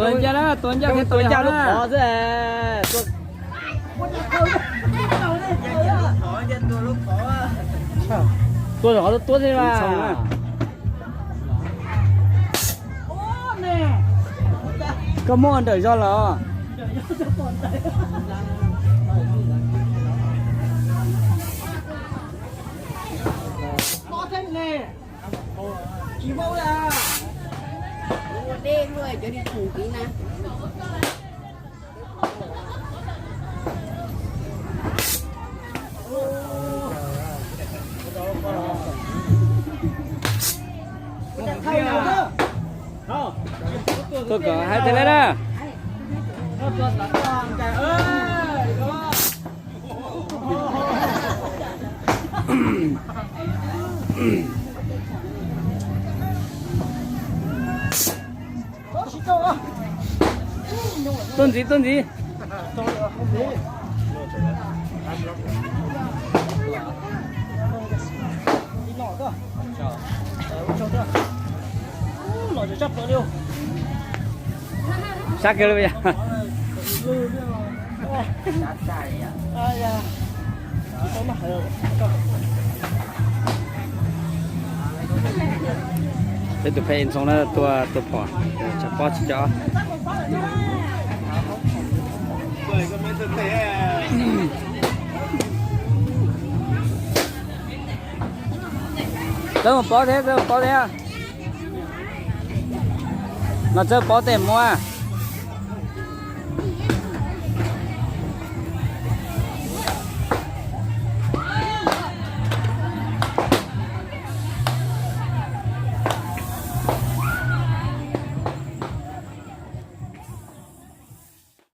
Tua ncaj na, tua ncaj thiab tua ncaj lub qhov xwb. Tua qhov tuab tuab xwb mas. Koj muab nrawm zog los. Tuaj kom hais tias lawm na. Tuaj ntxiv, tuaj ntxiv. Sab kiag li. Peb tus phej ntxoo na, tua tua phom, tsam pob tsis co. Txawb mus pob thiab, txawb mus pob thiab. No txawb pob tej muab.